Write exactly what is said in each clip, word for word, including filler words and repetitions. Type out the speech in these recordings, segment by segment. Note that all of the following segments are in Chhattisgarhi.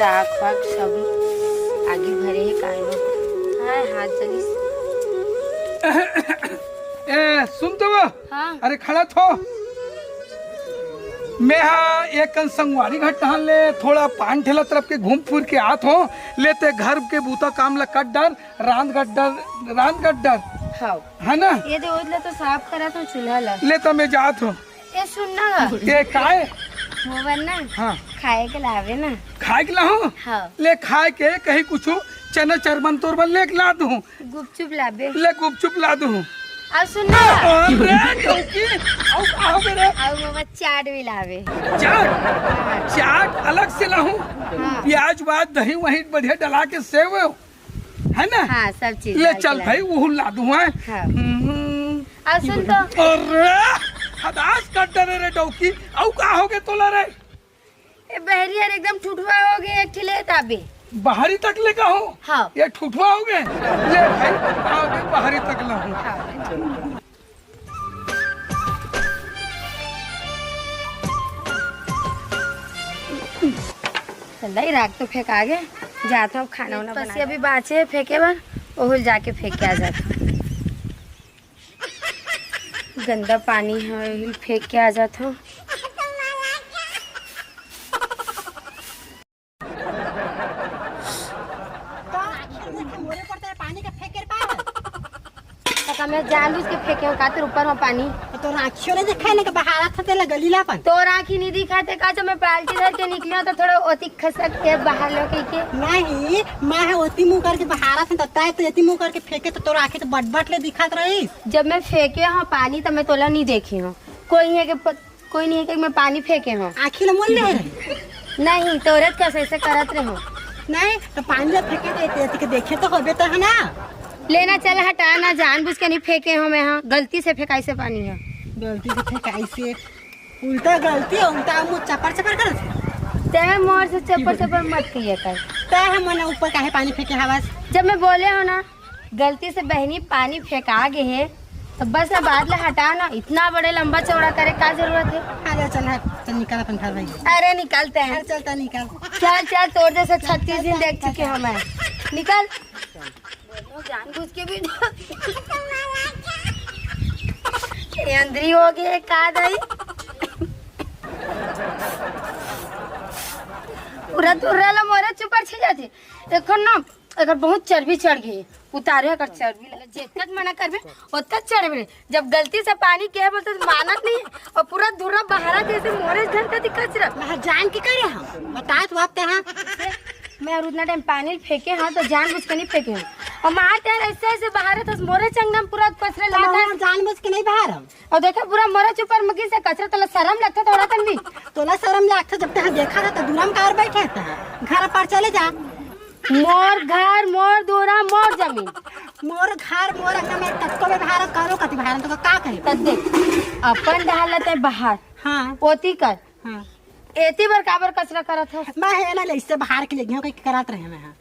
ताक वाक सब आगी भरे हे, काय लो। हाँ, हाथ जलिस। ए, सुन तो वो। हाँ। अरे, खड़ा थो। मैं हा एक कन संगवारी घर टहन ले, थोड़ा पान ठेला तरफ के घूम फिर के आत हो। ले ते घर के बूता काम ला कर डर, रांध कर डर, रांध कर डर। हाँ। है ना? ये दे ओदला तो साफ करा तो चूल्हा ला। ले तो मैं जात हो। ए, सुन ना। ए, काय? मोबर ना। हाँ। खाए के लावे ना। खाए के लाहूं? हाँ। ले, खाए के कहीं कुछ चना चरबन तोरबन ले के ला दूं। गुपचुप लाबे। ले, गुपचुप ला दूं। और सुन ना। अरे, डौकी, आउ का हो गए रे? और मोबर चाट भी लावे। चाट? हाँ। चाट अलग से लाहूं? हाँ। प्याज व्याज दही वही बढ़िया डला के सेव है ना? हाँ, सब चीज ले डाल के चल ला। भाई, वो ला दूं, हैं? हाँ। हम्म। और सुन तो। अरे, हदास कर डरे रे डौकी, आउ का हो गए तोला रे? ए, बहरी यार एकदम ठुठुआ हो गए, एक ठे ले ताबे। बाहरी तक ले का हो? हाँ। ये ठुठुआ हो गए? ले भाई, आओ बे, बाहरी तक लाहूं। हाँ। चल दाई, राख तो फेंका गे, जात हूँ खाना वाना बस बना। अभी बाचे फेंके बर, ओहुल जाके फेंक के आ जात हूँ। गंदा पानी है, ओहुल फेंक के आ जात हूँ। तो आँखियों में से मोरे पड़ता है, पानी का फेंक के पार। तो का मैं जानबूझ के फेंके हूँ का तोर ऊपर में पानी? तो तोर आँखियों ने देखा है ना कि बहारा था तेला गलीला अपन। तोर आँखी नहीं दिखाते का, जब मैं बाल्टी धर के निकली हूँ तो थोड़ा ओती खसक के बाहर लो कह के। नहीं, मैं है ओती मुँह करके बहारा था, तब तय तो एती मुँह करके फेंके तो तोर आँखी तो बट बट ले दिखात रही। जब मैं फेंके हूँ पानी तो मैं तोला नहीं देखी हूँ, कोई है के प-, कोई नहीं है कि मैं पानी फेंके हूँ। आँखी ल मोल ले रहे। नहीं, तोरे कस ऐसे करत रहे हो। नहीं, तो पानी ल फेंके तो एते, एते के देखे तो होबे तो है ना। लेना चल हटा ना, जानबूझ के नहीं फेंके हो मैं, हाँ, गलती से फेंकाई से पानी है। गलती से फेंकाई से, उल्टा गलती है, उल्टा मुँह चपर चपर करत है। तै मोर से चपर चपर मत किया कर। तै हम मना ऊपर काहे पानी फेंके हवस? जब मैं बोले हो ना, गलती से बहनी पानी फेंका गे हे, तो बस ना, बात ला हटा ना, इतना बड़े लंबा चौड़ा करे का जरूरत है? अरे चल हट, चल निकल अपन घर भाई। अरे निकलते हैं। अरे चल, चल निकल। चल चल, तोर जैसे छत्तीस दिन देख चुके हूँ मैं। निकल। जानबूझ के भी ये अंदरी हो गए का दाई? पूरा तुर्रा ला मोरे चुपर छी जाथे। देखो ना, एकर बहुत चर्बी चढ़ गई, उतारे एकर चर्बी ला। जेतक मना करबे, ओतक चढ़बे। जब गलती से पानी के बोलते तो मानत नहीं, और पूरा धुर्रा बहारा जैसे मोरे घर का दिक्कत रह। मैं जान के करे हम, बता तू आप ते हाँ। मैं और उतना टाइम पानी फेंके हाँ, तो जानबूझ के नहीं फेंके हूँ। और मार ते ऐसे ऐसे बहारे तो मोरे चंगम पूरा पसरे तो लाता है। मैं जानबूझ के नहीं बहार हम। और देखा पूरा मोरे चुपर मगी से कचरा, तोला शरम लगता थोड़ा कन भी? तोला शरम लगता जब तहाँ देखा था तो दूरा में कार बैठे था, घर पर चले जा। मोर घर, मोर दोरा, मोर जमीन। मोर घर, मोर अंगना में ततको में भारत करो, कति भारत तो का कहे? तत देख, अपन डहाल लते बाहर। हाँ। ओती कर। हाँ। एती बर काबर कचरा करत हो? मैं है ना, ले इससे बाहर के ले गई हूँ, कहीं करत रहे मैं, हाँ।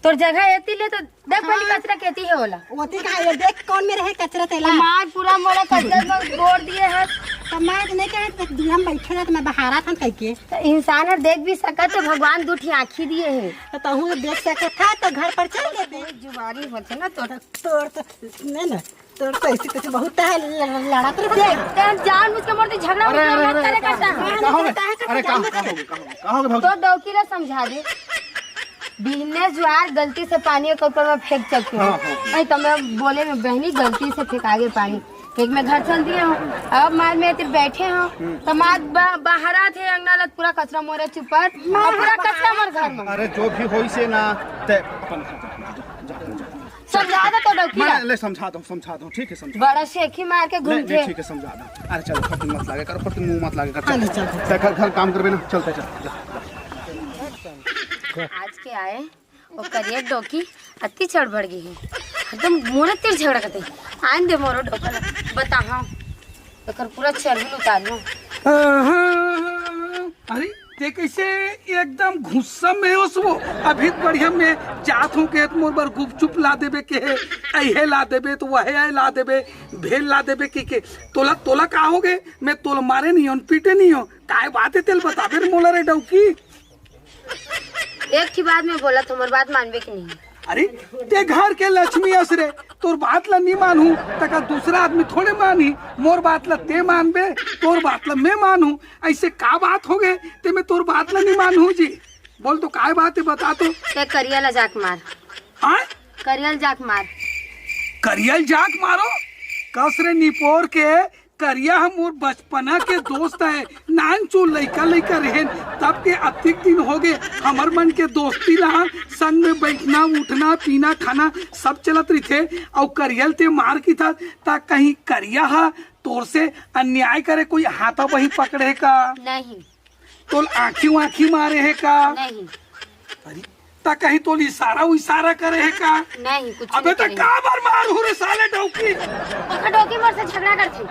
तोर जगह एती ले तो देख, पहली हाँ। कचरा केती है ओला। ओती का ये देख, कौन में रहे कचरा तेला? मार पूरा मोला कचरा में गोड़ दिए है। तो मैं तो नहीं कहे, तो दूरा में बैठे रहे, तो मैं बहारा था कह के। तो इंसान हर देख भी सकत है, भगवान दू ठी आँखी दिए है। तो तहूँ देख सकत था, तो घर पर चल देते। जुबानी होते ना तो तोर तो, नहीं ना, तोर तो ऐसी कुछ बहुत है, ल-, ल-, लड़त रहते देख, हैं। तें जानबूझ के मोर से झगड़ा अरे, उगड़ा अरे, मत अरे, करे अरे, करता है। का हो गए? अरे, का, का हो गए? का हो गए? का हो गए, भौजी? तो डौकी ला समझा दे। बिहने जुआर गलती से पानी के ऊपर में फेंक सकती हूँ। हाँ, हाँ। नहीं तो मैं बोले में बहनी गलती से फेंका गए पानी। एक मैं घर चल दिए हूँ। अब मार में तेरे बैठे हो। हम्म। तो मार बा-, बाहर आते अंगना लग पूरा कचरा मोरे चुपर। और पूरा कचरा मोर घर में। अरे जो भी होई से ना, ते अपन घर जा, जा, जा, जा, जा। समझा दे तो डौकी मैं ला। ले समझा दो, समझा दो, ठीक है, समझा दो। बड़ा शेखी मार के ले, घूमथे। ले, ठीक है, समझा दो। अरे चलो, फट मत लागे कर, फट मुंह मत लागे कर, हाँ, चल। ले, चल, चल। ते घर, घर काम करबे ना, चलते चल, जा, जा। आज के आए, ओकर एक डौकी अति चढ़ बढ़ गई है। एकदम मोरे तीर झगड़ा करते। आन दे मोरो डौका ला, बता हाँ। एकर पूरा चर्बी उतार लो। अरे, ते कैसे एकदम गुस्सा में हो वो? अभी बढ़िया मैं जात हूँ के मोर बर गुपचुप ला देबे के हे, अहे ला देबे, तो वहे ला देबे, भेल ला देबे के, के। तोला, तोला का हो गे? मैं तोला मारे नहीं हो, पीटे नहीं हो। काय बात है, तेल बताबे रे मोला रे डौकी। एक ठी बात मैं बोलत हूँ, मोर बात मानबे कि नहीं? अरे, ते घर के लक्ष्मी अस रे, तोर बात ला नी मानहूँ, त का दूसरा आदमी थोड़े मानही? मोर बात ला ते मानबे, तोर बात ला मैं मानहूँ। ऐसे का बात हो गए, ते मैं तोर बात ला नी मानहूँ जी? बोल तो, काय बात है, बता तो। ते करिया ला जाके मार। हाँ? करिया ला जाके मार। करिया ला जाके मारो? कस रे निपोर के, करिया ह मोर बचपना के दोस्त है। नानचुन लइका लइका रहेन, तब के अतिक दिन हो गे, हमर मन के दोस्ती ला, संग में बैठना, उठना, पीना, खाना सब चलत रहिथे। अउ करिया ल ते मार किथस, त कहीं करिया ह तोर से अन्याय करे, कोई हाथापाई पकड़े हे का? नहीं। तोल आँखी वाँखी मारे हे का? नहीं। अरे, त कहीं तोल इशारा उशारा करे हे का? नहीं, कुछ अबे नहीं त करे। काबर मारहूँ रे साले डौकी? ओकर डौकी मोर से झगड़ा करथे।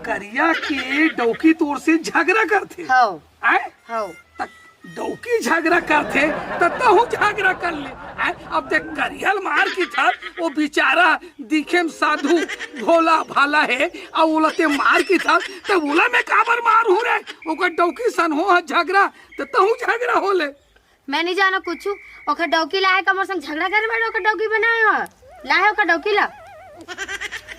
करिया के डौकी तोर से झगड़ा करथे? हौ। आय? हौ। त डौकी झगड़ा करथे, त तहूँ झगड़ा कर ले। आय? अब देख, करिया ल मार किथस, वो बेचारा दिखे म साधु, भोला भाला हे, अउ ओला ते मार किथस, त ओला मैं काबर मारहूँ रे? ओकर डौकी सन हो ह झगड़ा, त तहूँ झगड़ा हो ले। मैं नहीं जाना कुछ। ओकर डौकी लाहे का मोर संग झगड़ा करे बर ओकर डौकी बनाए हो? लाहे ओकर डौकी ला।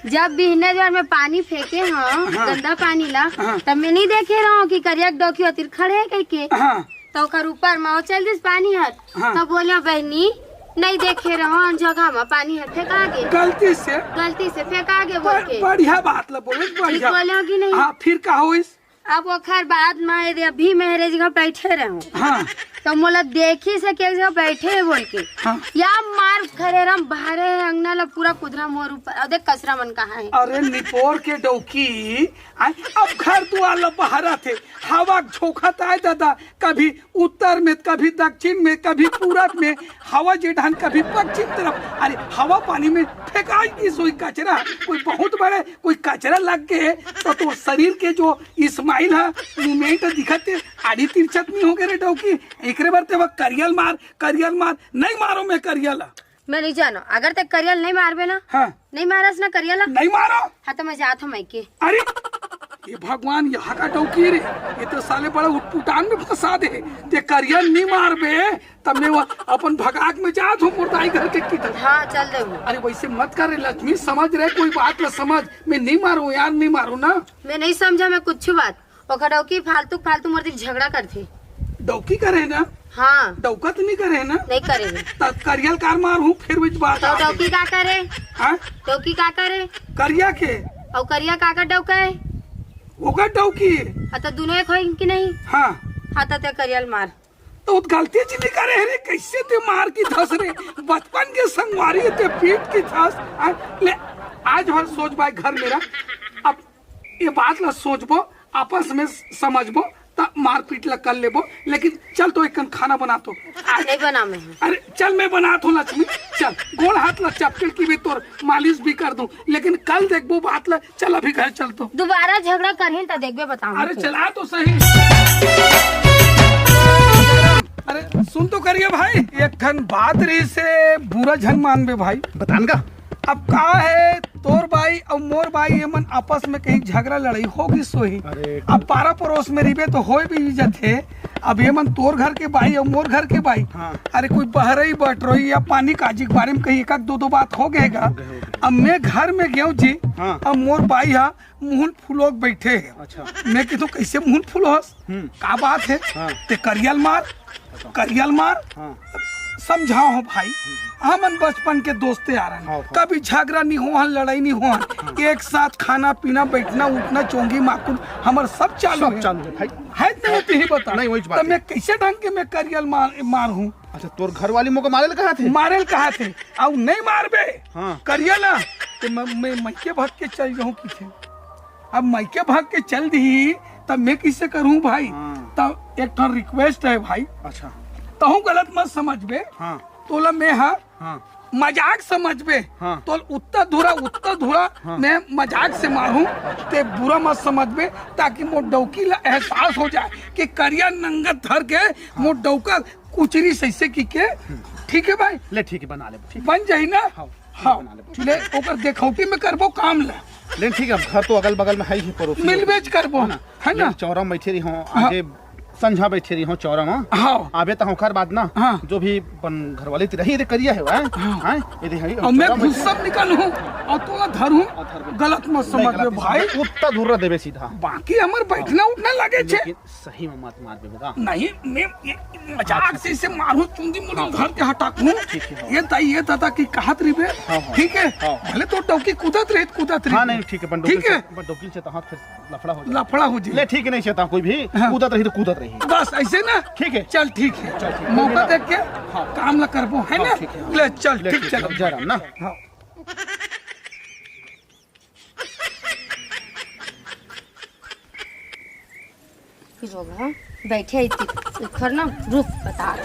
जब बिहने जोर में पानी फेंके हो, हाँ। गंदा पानी ला, हाँ। तब मैं नहीं देखे रहूँ कि करिया के डौकी ओतिर खड़े हे कहिके। हाँ। त ओकर ऊपर में वो चल दिस पानी हर। हाँ। तब बोले, "बहनी, नहीं देखे रहूँ, अन जगह में पानी हर फेंका गे।" गलती से। गलती से फेंका गे बोल ब-, के। बढ़िया बात ला बोले, ठीक बढ़िया। बोले हो कि नहीं? हाँ, फिर का होइस? अब ओखर बाद में यदि अभी मैं हरे जगह बैठे रहूँ, हाँ। त मोला देखिस हे के जगह बैठे हे बोल के। हाँ। या मार खरे राम भारे हे अंगना ला पूरा कुधरा मोर ऊपर। अब देख कसरा मन कहाँ हे। अरे निपोर के डौकी, आय, अब घर दुआर ला बहारथे, हवा के झोंका त आय दादा, कभी उत्तर में, कभी दक्षिण में, कभी पूरब में, हवा जे ढंग कभी पश्चिम तरफ। अरे हवा पानी में फेंकाई दिस होही कचरा, कोई बहुत बड़े कोई कचरा लग गे हे, त तोर शरीर के जो smile ह, movement ह दिखत हे, आड़ी तिरछत नहीं हो गे रे डौकी। एकरे बर ते वो करिया ल मार, करिया ल मार, नहीं मारहूँ मैं करिया ला। मैं नहीं जानो, अगर ते करिया ल नहीं मारबे ना, हाँ। नहीं मारस ना करिया ला। नहीं मारहूँ। हाँ, त मैं जात हूँ मायके। अरे, ये भगवान, यहाँ का डौकी रे, ये तो साले बड़ा उटपुटांग में फंसा दे। ते करिया ल नहीं मारबे, तब मैं वो अपन भगाक में जात हूँ, मोर दाई घर के किधर। हाँ, चल दे वो। अरे वैसे मत कर रे लक्ष्मी, समझ रे, कोई बात ला समझ। मैं नहीं मारहूँ यार, नहीं मारहूँ ना। मैं नहीं समझा मैं कुछ बात। ओकर डौकी फालतू फालतू मोर दिल झगड़ा करथे। डौकी करे ना? हाँ। डौका तो नहीं करे ना? नहीं करे हे। त करिया ल काबर मारहूँ, फिर वही बात तो आ गई। डौकी का करे? हाँ? डौकी का करे? करिया के। अउ करिया का का डौका हे? ओकर डौकी। हाँ, त दुनों एक होई कि नहीं? हाँ। हाँ, त ते करिया ल मार। त वो गलती चीज नहीं करे हे रे, कैसे ते मार किथस रे? बचपन के संगवारी ते पीट किथस। आ, ले, आज भर सोच भाई घर मेरा, अब ये बात ला सोचबो, आपस में समझबो, त मारपीट ला कर लेबो। लेकिन चल तो एक कन खाना बना तो। आज नहीं बना मैं। अरे चल मैं बनात हूँ लक्ष्मी, चल गोड़ हाथ ला चपकेल की भी तोर मालिश भी कर दूँ, लेकिन कल देखबो बात ला। चल अभी घर चल तो। दोबारा झगड़ा करही त देखबे बताऊँ अरे फिर। चला तो सही। अरे सुन तो करिया भाई, एक ठन बात रहिसे बुरा झन मानबे भाई। बतान का? अब का हे, तोर बाई अउ मोर बाई, एमन आपस में कहीं झगड़ा लड़ाई हो गिस होही। अरे अब पारा पड़ोस में रहिबे तो होए भी जथे। अब एमन तोर घर के बाई अउ मोर घर के बाई। हाँ। अरे कोई बहरई बटरई या पानी काजी के बारे में कहीं एक आध दो दो बात हो गए गा। हो गए, हो गए। अब मैं घर में गेंव जी, हाँ। अब मोर बाई हा मुहुन फुलोक बैठे हे। अच्छा। मैं किथों, "कैसे मुहुन फुलोहस? हम्म। का बात हे?" हाँ। ते करिया ल मार, करिया ल मार। हाँ। समझाओ हो भाई, हमन बचपन के दोस्ते यार हन। हाँ, हाँ। कभी झगड़ा नहीं होहन, लड़ाई नहीं होहन। हाँ। एक साथ खाना पीना, बैठना उठना, चोंगी माकुन, हमर सब चालू सब हे। चालू हे भाई। हे त नहीं, तहीं बता। नहीं, वही बात त हे। मैं कैसे ढंग के मैं करिया ल मार, मारहूँ? अच्छा, तोर घर वाली मोके मारे ल कहाथे? मारे ल कहाथे। अउ नहीं मारबे। हाँ। करिया ला, त मैं, मैं मइके भाग के चल जाहूँ किथे। अब मइके भाग के चल दिही, तब मैं किसे करहूँ भाई? हाँ। तब एक ठन request हे भाई। अच्छा। तहूँ गलत मत समझबे। हाँ। तोला मैं हा हाँ। मजाक समझबे। हाँ। तोल उत्ता धुरा, उत्ता धुरा हाँ। मैं मजाक से मारहूँ, ते बुरा मत समझबे, ताकि मोर डौकी ला एहसास हो जाए कि करिया नंगत धर के हाँ। मोर डौका कुचरी सैसे की के। ठीक हे भाई? ले ठीक हे, बना ले, ठीक। बन जाही ना? हाँ, हाँ। बना ले, ठीक। ले, ओकर देखौटी में करबो काम ला। ले ठीक हे, घर तो अगल बगल में हे ही पड़ोस में। मिलबेच करबो, हे ना? हे ना? ये चौरा में बैठे रही हूँ, हाँ। आगे संझा बैठे रही हो चौरा में। हाँ। आबे त ओकर बाद ना, हाँ। जो भी अपन घरवाली ती रही, ये दे करिया है, हैं? हाँ। हैं? ये दे है, अउ मैं चौरा में। घुस्सा निकालूं अउ तोला धरूं। अउ धरबे। गलत मत नहीं, समझ गलत में नहीं भाई। समझ। उत्ता धुर्रा देबे सीधा। बाकी हमर बैठना उठना लगे छे। लेकिन सही में मत मारबे बेटा। नहीं, मैं ये मजाक से इसे मारूं, चुंदी मुंदी हाँ। धर के हटाकूं। ठीक है, हाँ। ये ताई, ये दादा की कहत रहिबे। हाँ, हाँ। ठीक है? हाँ। भले तो डौकी कूदत रही, कूदत रही। हाँ, नहीं, ठीक है, अपन ठीक डौकी है? से, अपन डौकी से तो हाथ फिर लफड़ा हो जाए। लफड़ा हो जाए। ले, ठीक है, नहीं चेता कोई भी, हाँ। कूदत रही तो कूदत रही। बस ऐसे ना? ठीक है। चल, ठीक है। चल, ठीक है। मौका देख के हाँ। काम ला करबो, है हाँ, ना? ठीक है। ले, चल, ले, ठीक, ठीक चल। है, जय राम ना। हाँ। फिर होगा, हाँ? बैठे ही थी। उखर ना, रुक, बता।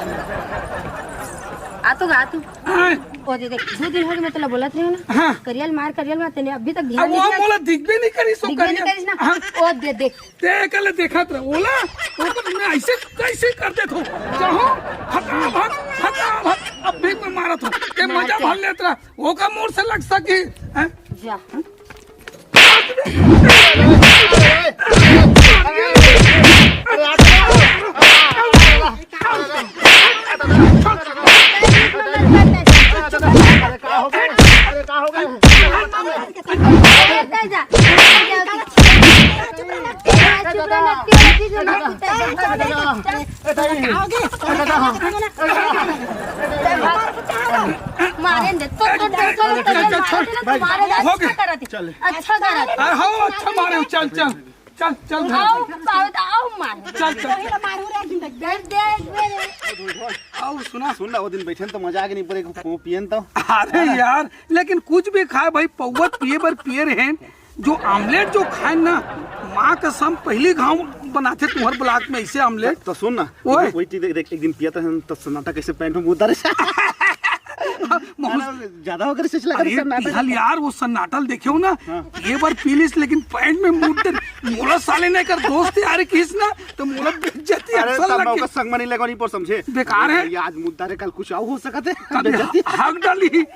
आ तो गा तू। हाँ। ओ दे देख, दो दिन हो गए, मैं तोला बोलत रही हूँ ना। हाँ। करियल मार, करियल मार, तेने अभी तक ध्यान अब नहीं वो दिया। मोला दिखबे नहीं करी, सो दिखबे नहीं करियल। करिस ना। हाँ। ओ दे देख। ते एकले देखत रह, ओला, ओकर मैं ऐसे, कैसे कर देत हो। चाहो, फटाफट, फटाफट, अब भी मैं मारत हो। ते मार मजा के। भर लेत रह, ओका मोर से लग सकी, हैं? जा। मारे दे, तो, तो डर से, तो डर मारे दे, तो मारे दे, अच्छा करत। अच्छा करत। अरे हाँ, अच्छा मारे, चल, चल। चल, चल, घर आओ, चल। पावत, आओ, मार। चल, चल। पहिला मारू रे, जिंदगी। दे, दे, एक बेर। आओ, सुना। सुन ना, वो दिन बैठे तो मजा आ गया, नहीं, पर एक पौ पियन तो। अरे यार, लेकिन कुछ भी खाए भाई, पौवत पिए बर पिए रहे। जो आमलेट जो खाए ना, माँ कसम, पहली घाव बनाथे तुम्हर ब्लॉक में ऐसे आमलेट। तो सुन ना, ओए। वही चीज देख, देख, एक दिन पिया था, तो सन्नाटा कैसे पैंट में मुद्दा रहे। महूस- अरे, ज्यादा होकर से लगा अरे, सन्नाटा। पिघल यार, वो सन्नाटा ल देखे हो ना, हाँ। ये बार पी लिस, लेकिन पैंट में मुद्दा, मोला साले ने कर दोस्त यार किस ना, तो मोला बेइज्जती अरे, असल तब लग ओकर के। संग में नहीं लगा, नहीं पर समझे। बेकार है। ये आज मुद्दा रे, कल कुछ और हो सकत है। कभी बेइज्जती। हक डाली।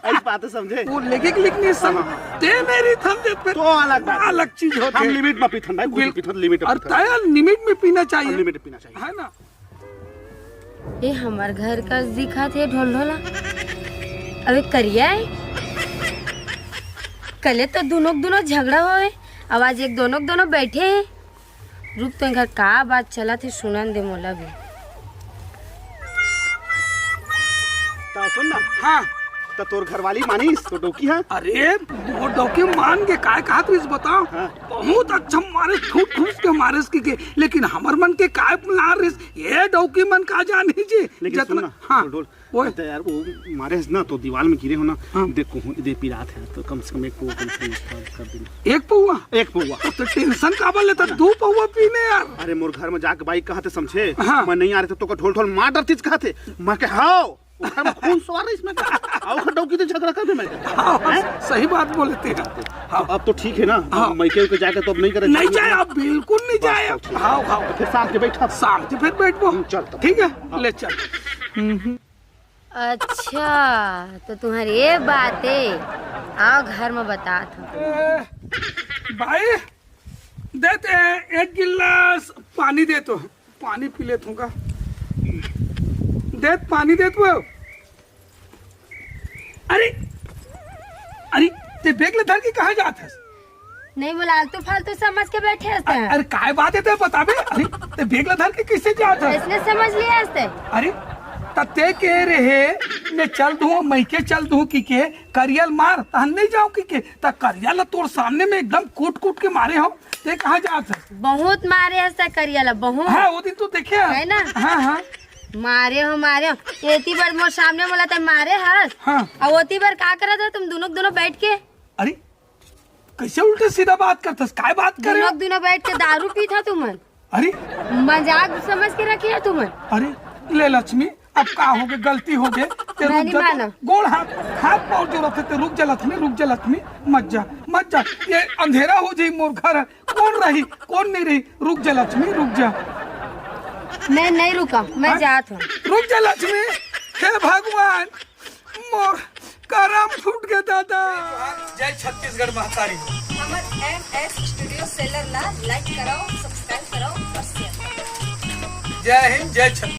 ऐसी बात है, समझे। वो लेके क्लिक नहीं सम-, हाँ, हाँ। ते मेरी थम दे पे। तो अलग बात है। अलग चीज होती हम है। लिमिट में पीथन भाई, खुद बिल-, पीथन, लिमिट में और पीथन। तय लिमिट में पीना चाहिए। लिमिट में पीना चाहिए। है ना? ये हमर घर का दिखत हे ढोल ढोला। अबे करिया है। कले तो दोनों दोनों झगड़ा होए, अब आज एक दोनों दोनों बैठे हैं। रुक तो इनका का बात चलत हे, सुनन दे मोला भी। ता सुन ना। हाँ। त तोर घरवाली मानिस तो डौकी है? अरे, वो डौकी मान के काय कहत रहिस बताओ? हाँ। बहुत अच्छा मारे, ठूस ठूस के मारे इसके के, लेकिन हमर मन के काय लार रहिस, ये डौकी मन का जानी जी। लेकिन सुन जितना ना, हाँ। ढोल, ओए। अरे यार, वो मारे हस ना, तो दीवार में गिरे हो ना। हाँ। देखो, दे पिरात है, तो कम से कम एक पौवा कम से कम कर देना। एक पौवा? एक पौवा। तो टेंशन काबर लेता? दू पौवा पीने यार। अरे, मोर घर में जाके बाई कहते समझे, हाँ। मैं नहीं आ रहे थे, तो का ढोल ढोल मार डरती कहते। मैं के, "हाओ, वो घर में खून सवार है इसमें का?" आओ, खड्डा की तो झगड़ा कर दे मैं। हाँ, हैं? सही बात बोलते हैं। हाँ। अब तो ठीक है ना? हाँ। मैं के, के जाके तो अब नहीं करे। नहीं जाए, अब बिल्कुल नहीं बस, जाए। बस, ठीक है। हाँ, हाँ। तो फिर शाम के बैठा। शाम के फिर बैठबो। हम्म, चल तब। ठीक है, हाँ। ले चल। हम्म, हम्म। अच्छा, तो तुम्हारी ये बात है, आओ घर में बतात हूँ। ए, भाई, देते हैं एक गिलास पानी दे तो, पानी पी लेत हूँ का। देत पानी देत वो। अरे, अरे, ते बैग ले धर के कहाँ जात हस? नहीं बोला, आलतू फालतू समझ के बैठे हस अ-, तैं। अरे, काय बात है, तैं बताबे? अरे, तैं बैग ला धर के कैसे जात हस? इसने समझ लिया हस तैं। अरे, त तैं कहे रहे, मैं चल दूँ, मैं के चल दूँ कि के, करिया ल मार, त हम नहीं जाऊँ कि के, त करिया ला तोर सामने में एकदम कूट कूट के मारे हो, तैं कहाँ जात हस? बहुत मारे हस तैं करिया ला, बहुत। हाँ, वो दिन तो देखे है। है ना? हाँ, हाँ। मारे हो, मारे हो। एती बार मोर सामने मोला तैं मारे हस। हाँ। अउ ओती बार का करत रहे तुम दोनों, दोनों बैठ के? अरे, कैसे उल्टे सीधा बात करथस? काय बात करे? दोनों, दोनों बैठ के दारू पीथा तुमन। अरे। मजाक समझ के रखे है तुमन। अरे, ले लक्ष्मी, अब का होगे, गलती होगे। ते मैं रुक नहीं जा, मानव। गोड़ हाथ, हाथ पाँव जोड़त हे, ते रुक जा लक्ष्मी, रुक जा लक्ष्मी, मत जा, मत जा। ये अंधेरा हो जाई मोर घर, कौन रही, कौन नहीं रही, रुक जा लक्ष्मी, रुक जा। मैं नहीं रुका, मैं हाँ? जात हूँ। रुक जा लक्ष्मी, हे भगवान, मोर करम फूट गे दादा। जय छत्तीसगढ़ महतारी। हमर एम एस स्टूडियो सेलर ला लाइक कराओ, सब्सक्राइब कराओ और शेयर कराओ। जय हिंद, जय छत्तीसगढ़।